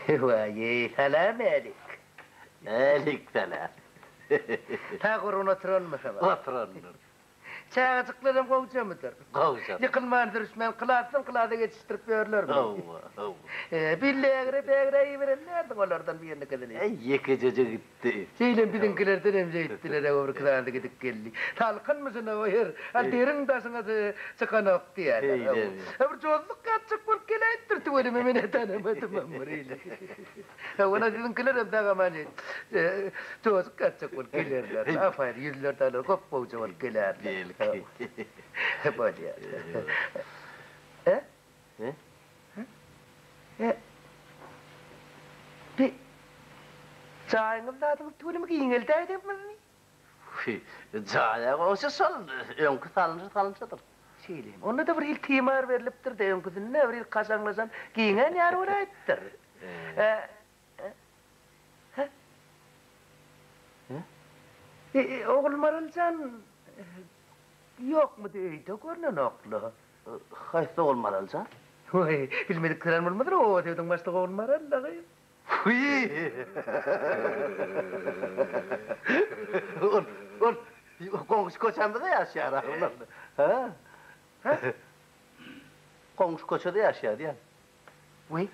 Waý, salam älik. Älik salam. Sag gurgun oturanmysyň? Oturandyr. Çagajyklaram gowjamydyr? Gowja. Ýykylman sürüşmän klasdan klasa geçişdirip ýörlermi? Hawa, hawa. Bir lägire-pägire iýiberen däldiň olardan biriniňkisini. Äý, ýekejeje gitdi. Şeýlem biziňkilerdenem şeýtdiler-ä, o birki zady gidip geldi. Salkynmyşyn-a o ýer, a deriň daşyňa çykanok diýýärler. Şeýlemi? A bir jozluk ýatjak bolup geläýipdir tüweleme, men-ä tanamadymam bir hili. Hawa, siziňkilerem sag-aman jozuk ýatjak bolup gelerler. Apaýyr, ýüzleri dalar gop-gowja bolup gelerler. Belki. Bolýar. E? E? E? Bi jaýyňyz zadyňyz tüweleme giňeldäýdiňizmi? Wiý, jaýa goňşy şol öňki salynşy salynşydyr. Şeýlemi? Onda-da bir hili timar berlipdir-de, öňküsinde bir hili kaşaňlaşan, giňän ýaly bolaýypdyr. E, e, Ogulmaral jan ýokmudy öýde, görnenok-la. Haýsy Ogulmaral jan? Waý, bilmedik keren bolmadyr, oba sebediň başlygy Ogulmaral-la gyz. Wiý! Ol, ol goňşy köçämizde ýaşaýar ahyrlar. Hä? Hä? Goňşy köçede ýaşaýar diýýän. Wiý.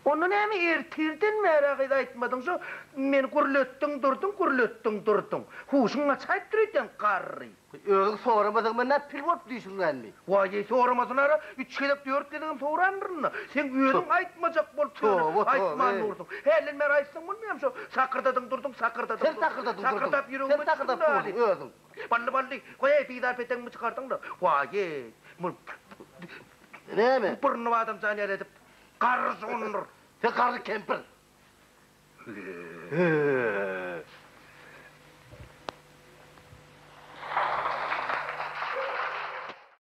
Onda näme ertirden bäri gyz aýtmadyň şo meni gürletdiň durduň gürletdiň durduň. Huşuň gaçaýypdyr öýdýän garry. Özüň soramasaň men nädip pil bolup düýşüňänmi? Waý-eý soramasynara üç gezek dört gezegem sorandyryn-da. Seň özüň aýtmajak bolup ýöne aýtman dursuň. Hälden bäri aýtsaň bolmaýamy şo sakyrdadyň durduň sakyrdadyň Sen sakyrdadyň durduň. Sakyrdap Sen ýüregime sakyrdap çykdyň durduň özüň. Bally bally goýaý bizar peteňimi çykardyň-da. Waý-eý. Näme? Burnuny badamjan ýaly edip garry şondur. Sen garry kempir.